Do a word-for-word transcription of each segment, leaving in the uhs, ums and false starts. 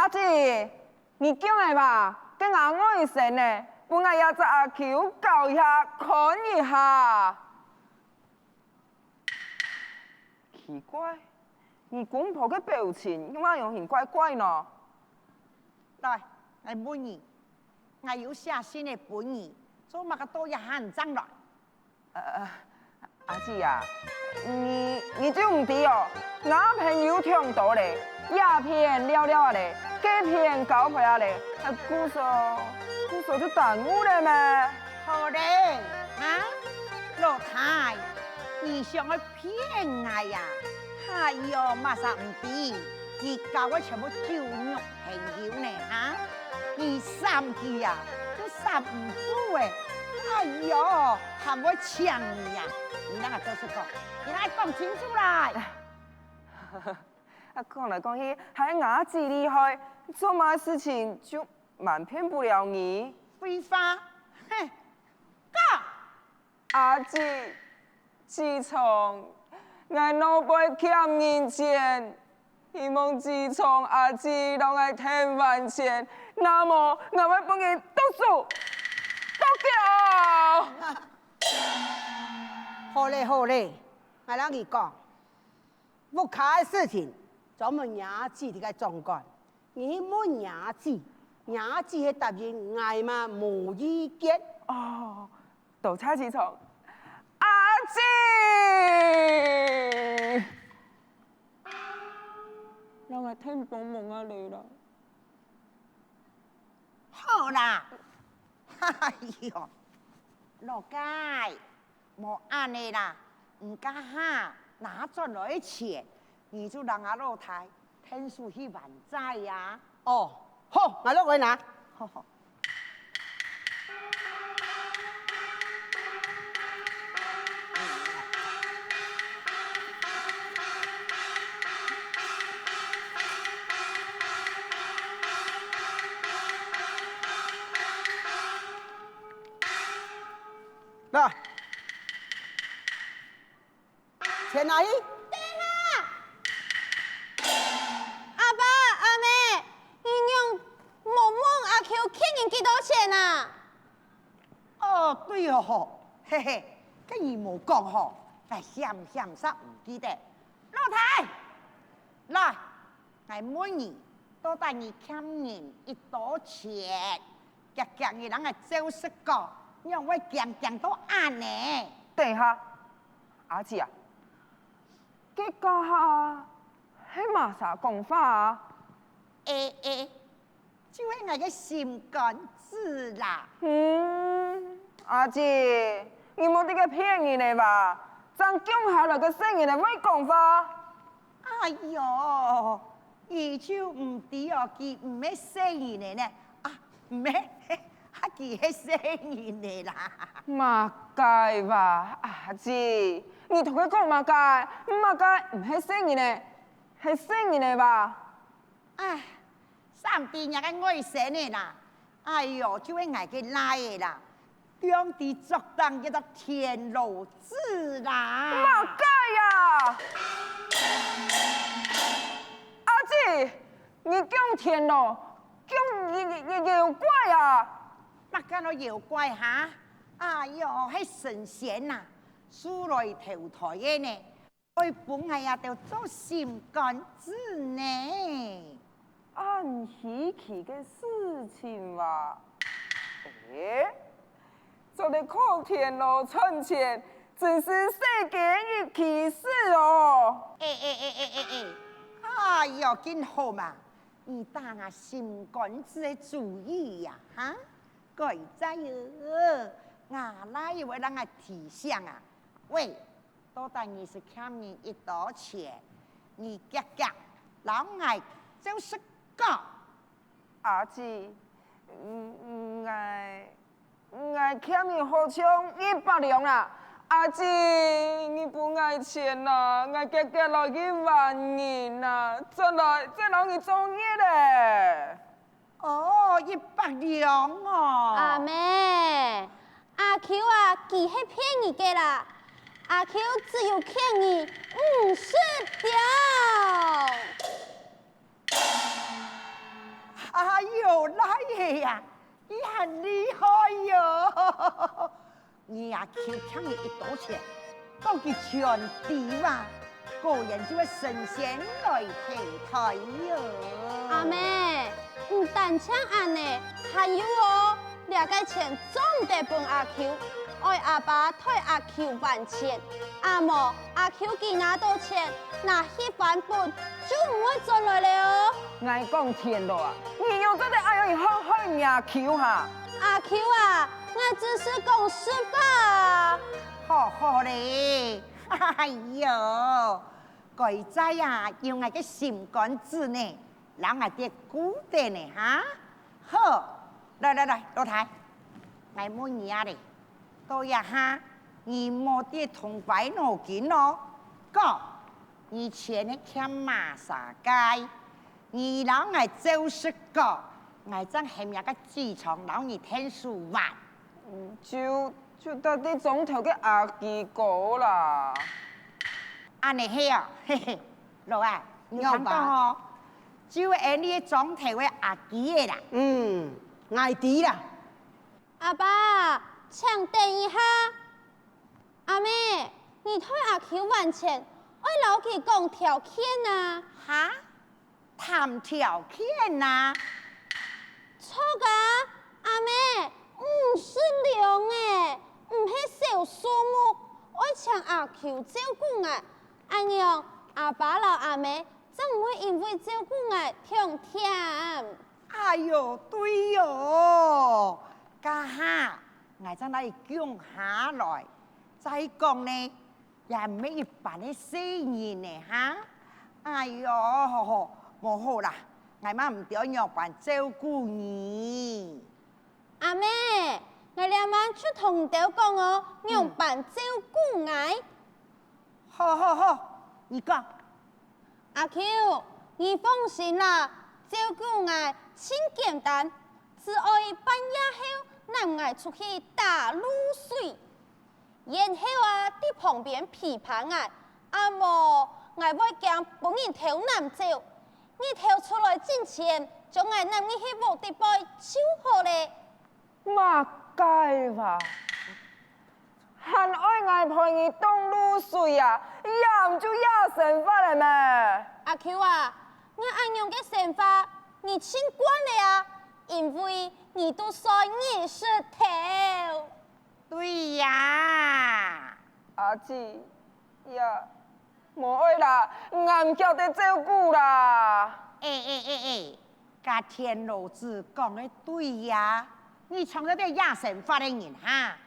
阿姊，你降个吧，該𠊎外甥呢，分𠊎這隻阿舅搞一下，看一下。奇怪，你公婆个表情仰會恁形怪怪呢？來，𠊎問你，𠊎有寫信个分你，做麼个到這下正來？ 呃，阿姊啊，你，你就毋知哦，吾朋友忒多咧，這片尞尞啊咧，該片交陪啊咧，故所，故所就耽誤咧咩？好咧，哈？老弟，你想愛騙𠊎呀？哎喲，麼儕毋知，你交个全部酒肉 朋友呢，哈？你閃佢啊，都閃毋住欸！哎喲，還會請你呀！你哪个做事講？你哪个講清楚來！啊，講來講去，還吾姊厲害，做麼个事情就瞞騙不了你。廢話，嘿，講！ 阿姊，自從𠊎腦背欠人錢，希望自從阿姊摎𠊎添還錢，若無𠊎會分人剁手、剁腳。好咧好咧，𠊎摎你講，屋下个事情專門若姊在該掌管。 你去問若姊，若姊係答應𠊎嘛無意見。哦，多謝自從。阿姊！摎𠊎添幫忙啊咧啦。好啦，哎喲，老弟， 無恁仔啦，你這下拿轉來个錢，你就摎吾老弟𢯭手去還債啊。哦，好，𠊎落來拿。好，好。 來，錢拿去。等下！阿爸、阿姆，你仰無問阿舅欠人幾多錢啊？哦，對哦吼，嘿嘿，該你無講吼，𠊎險險煞毋記得。老弟，來， 𠊎問你，到底你欠人幾多錢？遽遽你摎𠊎照實講，仰會驚驚到恁仔？等下，阿姊啊，該下係麼儕講話啊？欸欸， 就係𠊎个心肝子啦。嗯，阿姊，你莫在該騙人了吧？正降下來个細人仔會講話。哎喲，你就毋知哦，佢毋係細人仔呢。啊，毋係，啊，佢係細人仔啦。麼个哇，阿姊，你同佢講麼个？麼个毋係細人仔，係細人仔吧？ 唉，三弟若个外甥仔啦，哎喲，就係𠊎个倈仔啦，放在桌頂該隻田螺子啦。麼个呀？阿姊，你降田螺，降妖妖妖怪啊？麼个咯妖怪哈？哎喲，係神仙吶，出來投胎个呢。 愛分𠊎這兜做心肝子呢。恁稀奇个事情哇！欸，做得靠田螺賺錢，真是世間一奇事哦！欸欸欸欸欸欸，哎喲，真好嘛！你打𠊎心肝子个主意呀，哈？該再有，𠊎倈仔會摎𠊎提醒啊。喂， 到底你係欠人幾多錢？你遽遽摎𠊎照實講。阿姊，𠊎，𠊎欠你好像一百兩啊！阿姊，你分𠊎錢啊！𠊎遽遽來去還人啊！轉來，再摎你做月仔。 哦，一百兩哦。阿姆，阿舅啊，佢係騙你个啦。阿舅只有欠你五十兩。呀，你還厲害喲！你阿舅欠你一多錢，講佢全知啊，果然就係神仙來投胎喲。阿姆，毋單淨恁呢，還有哦，這個錢總得分阿舅，愛阿爸代阿舅還錢，啊無 阿舅佢拿到錢，拿去還本，就毋會轉來了哦。𠊎講天老啊，你仰做得恁樣去害害若舅哈？阿舅啊，𠊎只係講實話啊。好好咧，哎喲，該在啊，有𠊎个心肝子呢，摎𠊎爹顧等呢哈。好，來來來，老弟，𠊎問你啊咧， 到這下，你莫得動壞腦筋哦。講，你錢係欠麼儕个，你摎𠊎照實講，𠊎正喊若个紙廠摎你𢯭手還。就就搭在莊頭个阿基哥啦。恁呢係哦，嘿嘿，老弟，你聽講哦，就係你莊頭个阿基仔啦。嗯，𠊎知啦。 阿爸，請等一下。阿姆，你代阿舅還錢，愛摎佢講條件啊。哈？談條件啊？著啊，阿姆，毋係量仔，毋係小數目，愛請阿舅照顧𠊎。恁樣，阿爸摎阿姆正毋會因為照顧𠊎忒忝。 哎喲，對哦，這下𠊎正來降下來，再講呢，也毋係一般个細人呢哈。哎喲，無好啦，𠊎嘛毋知愛仰般照顧你。阿姆，𠊎這滿就同你兜講哦，仰般照顧𠊎。好好好，你講。 阿舅，你放心啦，照顧𠊎盡簡單，只愛半夜後㧯𠊎出去打露水，然後啊，在旁邊陪伴𠊎，啊無，𠊎會驚分人偷揇走。日頭出來進前，將𠊎㧯入去屋底背就好咧。 麼个話？還愛𠊎陪你打露水啊？這毋就夜生活了咩？阿舅啊，𠊎恁樣个生活，你盡慣了啊，因為你都睡日時頭。對呀。阿姊，呀， 無愛啦，𠊎毋曉得照顧啦。欸欸欸欸，該田螺子講个對呀，你像係夜生活个人哈。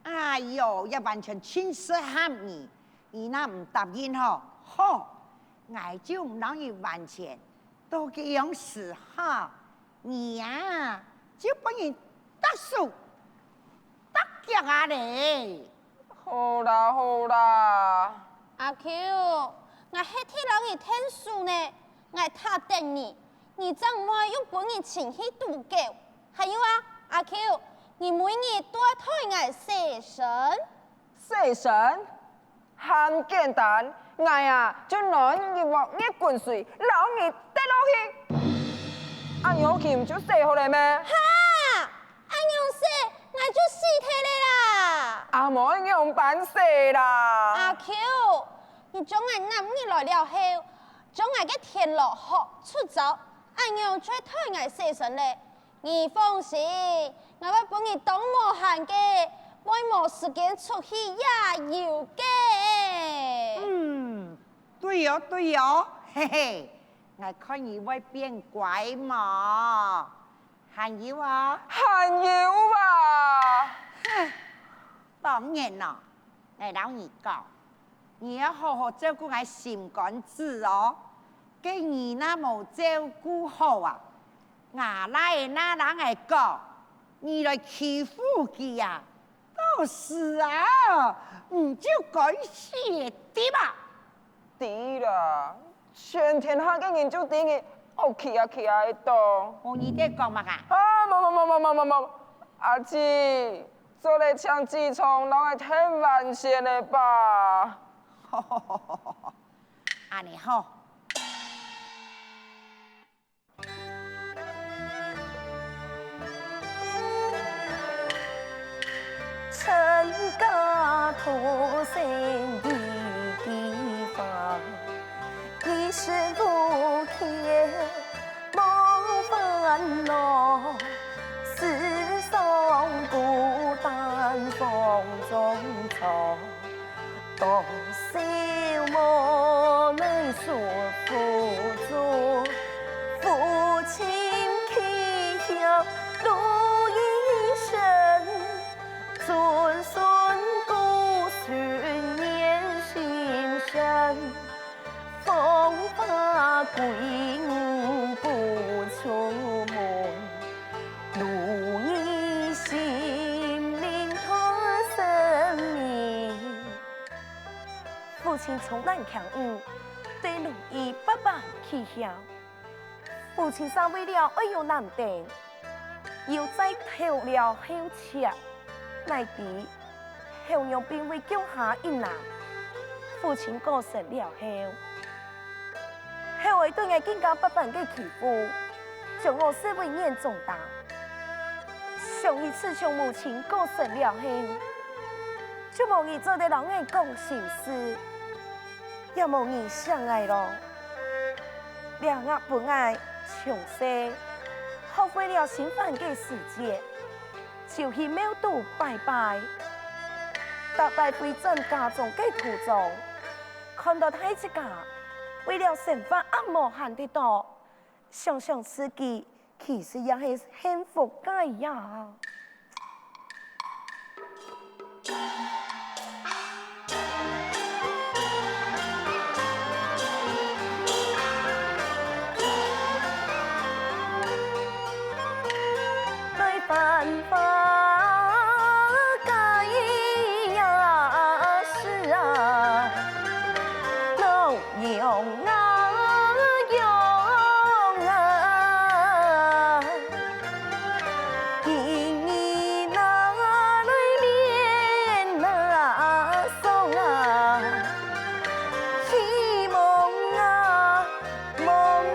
哎喲，這完全盡適合你，你若毋答應吼，好，𠊎就毋摎你還錢，到該央時哈。 你啊，就分人搭手、搭腳啊咧。好啦好啦。阿舅，𠊎係在摎你𢯭手呢，𠊎搭等你，你正毋會又分人尋去賭狗。還有啊，阿舅，你每日都愛代𠊎洗身。洗身？ 還簡單，𠊎啊，就暖一鑊熱滾水，摎你㧒落去。恁樣佢毋就洗好了咩？哈！恁樣洗，𠊎就死忒了啦！啊無仰般洗啦？阿舅，你將𠊎㧯入來了後，將𠊎个田螺殼出走，恁樣就代𠊎洗身了。 你放心，𠊎會分你當無閒个，會無時間出去野遊个。嗯，對哦，對哦，嘿嘿，𠊎看你會變乖無？還有哦。還有啊！哼，當然咯。 𠊎摎你講，你愛好好照顧𠊎心肝子哦。該你若無照顧好啊，吾倈仔若摎𠊎講，你來欺負佢啊，到時啊，你就該死个地步啊！知啦， 全天下个人就知你惡企啊企啊个。無你在講麼个？啊，無無無無無無無，阿姊，做得請紙廠摎𠊎𢯭還錢了吧？恁呢好。孤身一枝花，一生无牵无烦恼。世上孤单风中草，独守无奈诉苦衷。父亲膝下路一程， 子孙孤守念心山，风花归舞不出门，路儿心灵断生明。父亲从南京来，对路儿百般取笑。 父亲煞為了愛有男丁，又再討了後妾，哪知後娘並未降下一男。父親過身了後，後來對𠊎更加百般个欺負，將𠊎視為眼中釘。想起自從母親過身了後，就無人做得摎𠊎講心事，也無人惜𠊎囉。 這也分𠊎從細學會了心煩个時節，就去廟肚拜拜。逐擺回轉家中个途中，看到大自家為了生活恁無閒得到，想想自己 其實也係幸福个呀。來繁華个夜市啊， 娘啊娘啊，今日哪來眠哪爽啊，希望啊夢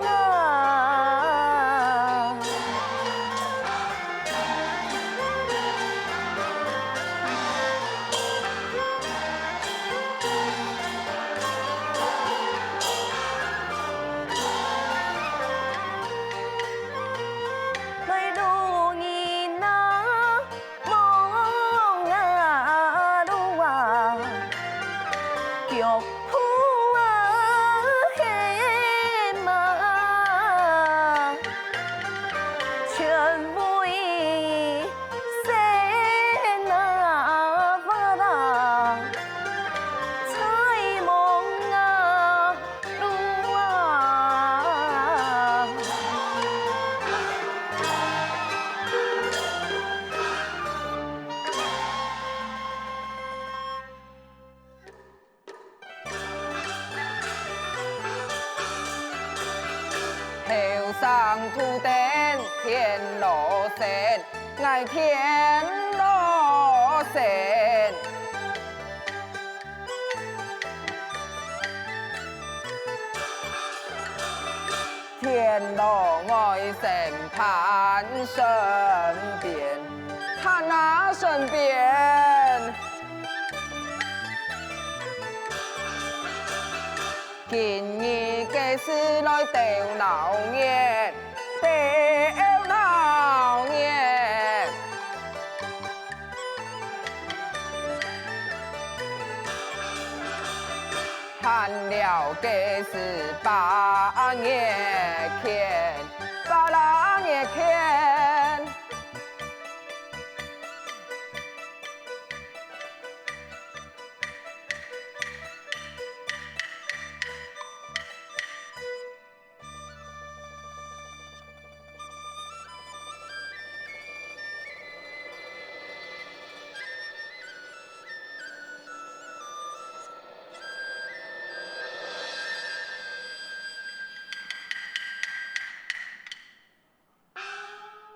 啊。 來路人啊，望啊路啊，腳步啊險啊，全為 山啊花啊，在望啊路啊。 後生土丁田螺身，𠊎田螺身。田螺外身伴身邊，伴啊身邊。 今日个事來鬥鬧熱，鬥鬧熱。閒尞个事把月圈，把啦月圈。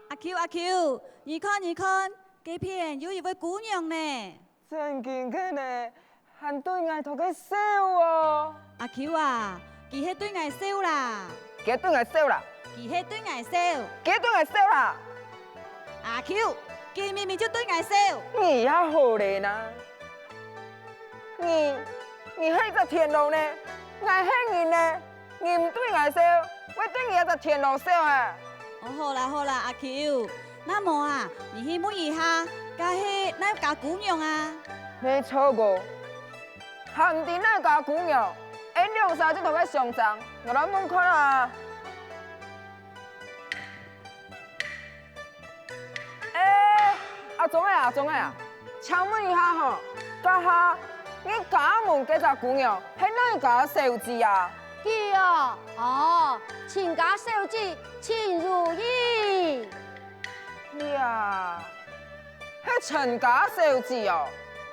阿舅，阿舅，你看，你看，該片有一位姑娘呢。正經个呢，還對𠊎討个笑哦。阿舅啊，佢係對𠊎笑啦。佢對𠊎笑啦。佢係對𠊎笑。佢對𠊎笑啦。阿舅，佢明明就對𠊎笑。你也好咧哪！你，你係一隻田螺呢？𠊎係人呢？你毋對𠊎笑，會對你這隻田螺笑啊？哦，好啦好啦，阿舅，若無啊，你去問一下，該係哪家姑娘啊？無錯哦，還毋知哪家姑娘，𠊎兩儕就同佢相爭，𠊎來問看啊。 欸，阿忠仔，阿忠仔啊，請問一下吼，這下你家門該隻姑娘係哪家小姐啊？佢哦，哦，陳家小姐，陳如意。呀，係陳家小姐哦，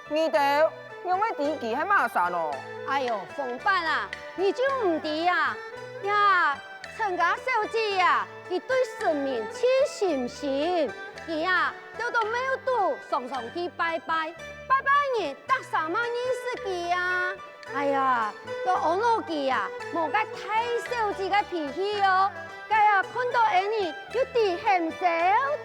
你兜仰會知佢係麼儕哦？哎喲，紅伯啊，你就毋知啊？呀，陳家小姐啊， 佢對神明盡誠心，佢啊，走到廟肚常常去拜拜，拜拜人逐儕嘛認識佢啊。哎呀，都阿𧩣佢啊，無該大小姐个脾氣哦。該啊，看到𠊎俚又知喊愁，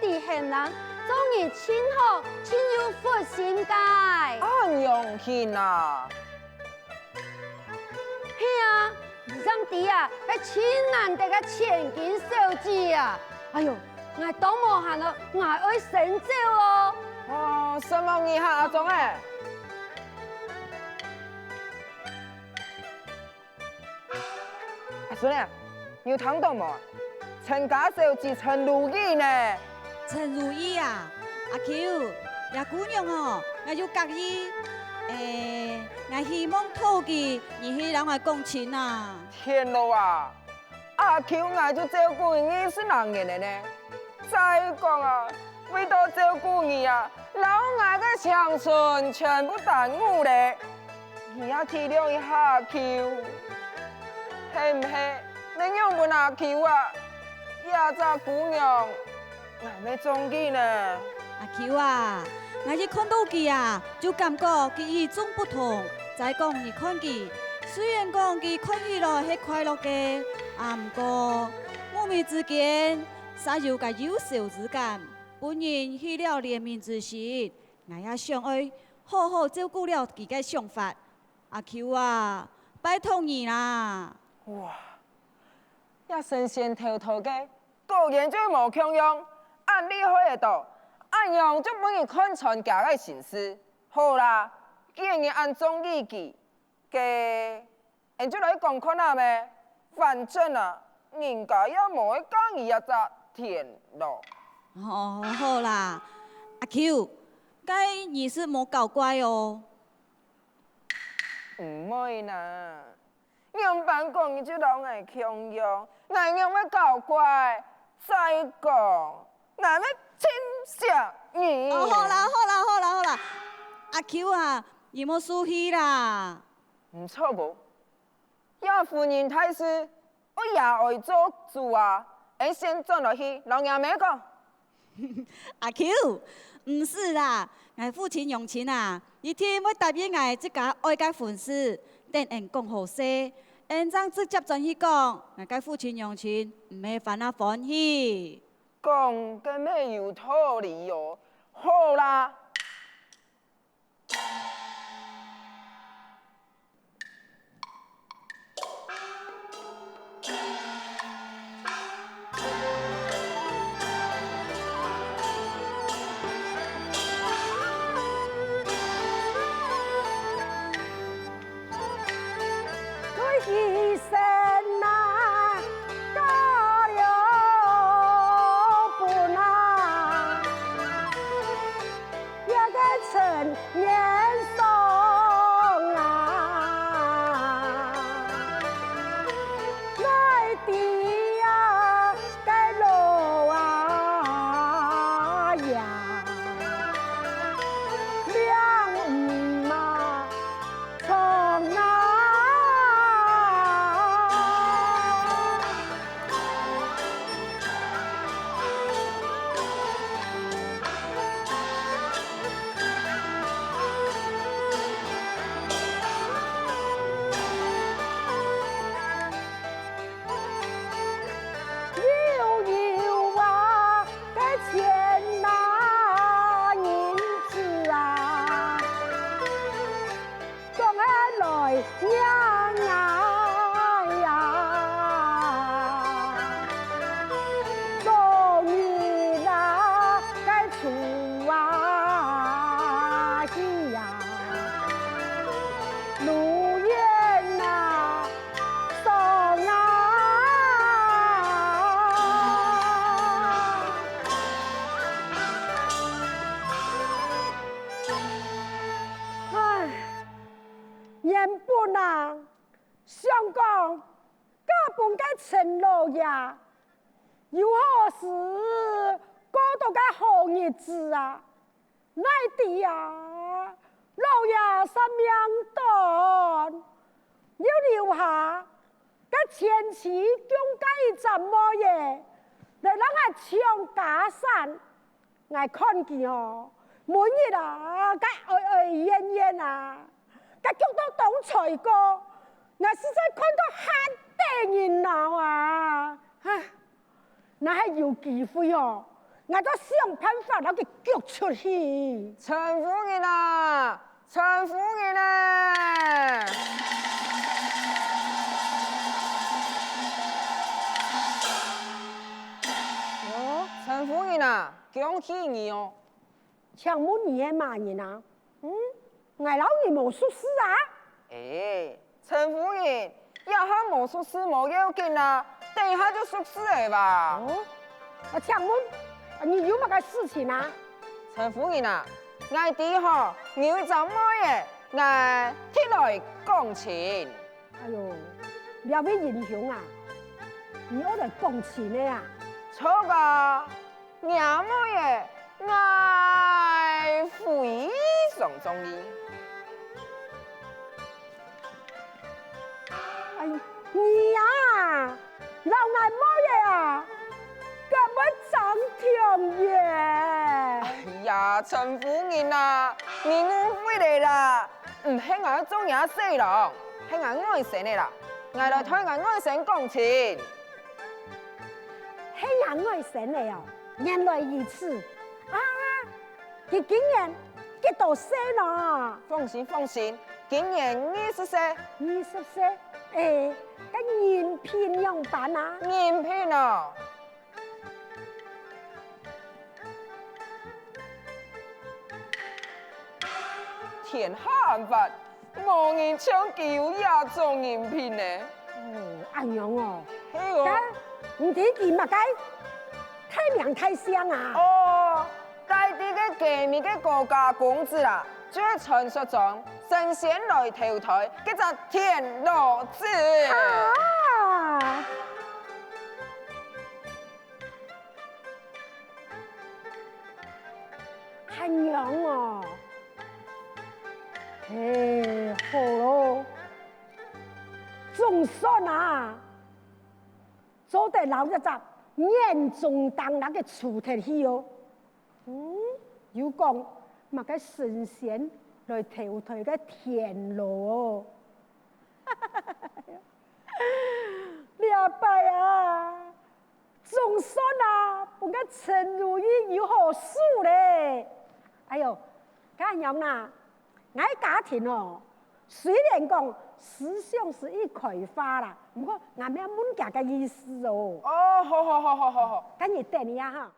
知喊冷，做人盡好，盡有佛心个。恁樣形啊！係啊， 你正知啊，該盡難得个千金小姐啊！哎喲，𠊎當無閒哦，𠊎愛先走哦。哦，承蒙你哈，阿忠仔。阿孫啊，你有聽到無？ 陳家小姐陳如意呢？陳如意啊，阿舅，這姑娘哦，𠊎有合意。欸，𠊎希望討佢，你去摎𠊎講親啊。天老啊，阿舅𠊎就照顧你二十零年了呢。再講啊，為著照顧你啊，摎𠊎个青春全部耽誤了。 你也體諒一下阿舅，係毋係？你仰問阿舅啊？這隻姑娘，𠊎乜中意呢。阿舅啊，𠊎一看到佢啊，就感覺佢與眾不同。再講你看佢，雖然講佢看起來係快樂个，啊毋過，目眉之間，煞有个憂愁之感，分人起了憐憫之心。 𠊎也想愛好好照顧了佢个想法。阿舅啊，拜託你啦！哇，這神仙投胎个，果然就無共樣，恁厲害个到，恁樣就分人看穿厥个心思。好啦，既然你恁中意佢， 該，𠊎就來講看啊咩，反正啊，人家也無愛嫁你這隻田螺。哦，好啦，阿舅，該你係無搞怪哦。毋會啦，仰般講你就摎𠊎共樣，𠊎仰會搞怪？再講，𠊎乜盡惜你。哦，好啦，好啦，好啦，好啦，阿舅啊，你莫受氣啦。 毋著哦，這婚姻大事，愛爺哀做主啊，𠊎先轉來去摎若姆講。阿舅，毋使啦，𠊎父親娘親啊，一定會答應𠊎自家愛个婚事。等𠊎講好勢，𠊎正直接轉去講，𠊎个父親娘親毋係還啊歡喜。講个乜有道理哦。好啦， 到了本啊。有好時過到个好日子啊，哪知啊，老爺煞命短，又留下个前妻降个一隻妹仔，來摎𠊎搶家產。 𠊎看佢哦，每日啊，該哀哀怨怨啊，該激到當衰過，𠊎實在看到還得人惱啊！唉，若係有機會哦，𠊎就想辦法摎佢激出去。陳夫人啊， 陳夫人呢？哦，陳夫人啊，恭喜你哦！請問你係麼人啊？嗯，𠊎摎你無熟事啊？欸， 陳夫人，這下無熟事無要緊啊，等一下就熟事了吧？哦，啊，請問，啊，你有麼个事情啊？陳夫人啊，𠊎知吼，你有一隻妹仔，𠊎特來講親。哎喲，這位仁兄啊，你愛來講親个啊？著啊， 若妹仔，𠊎非常中意。哎，你啊，摎𠊎妹仔啊，敢會爭忒遠？哎呀，陳夫人啊，你誤會了啦，毋係𠊎愛做若婿郎，係𠊎外甥仔啦，𠊎來替𠊎外甥講親。 係若外甥仔哦，原來如此。啊，佢今年幾多歲呢？放心，放心，今年二十歲。二十歲？欸，該人品仰般啊？人品哦， 天下萬法，無人像佢有這種人品呢。哦，恁樣哦。係哦。該你知佢麼个大名大姓啊？哦，該在該雞鳴个高家公子啊，就係傳說中神仙來投胎該隻田螺子。啊！ 恁樣哦。嘿，好咯，總算啊，做得摎這隻眼中釘摎佢除忒去哦。嗯，又講麼个神仙來投胎个田螺哦。這擺啊， 總算啊，分該陳如意有好受咧。哎喲，該恁樣啊，𠊎家庭哦，雖然講思想係已開化啦，毋過𠊎乜愛問佢个意思哦。哦，好好好好好好。該你等一下哈。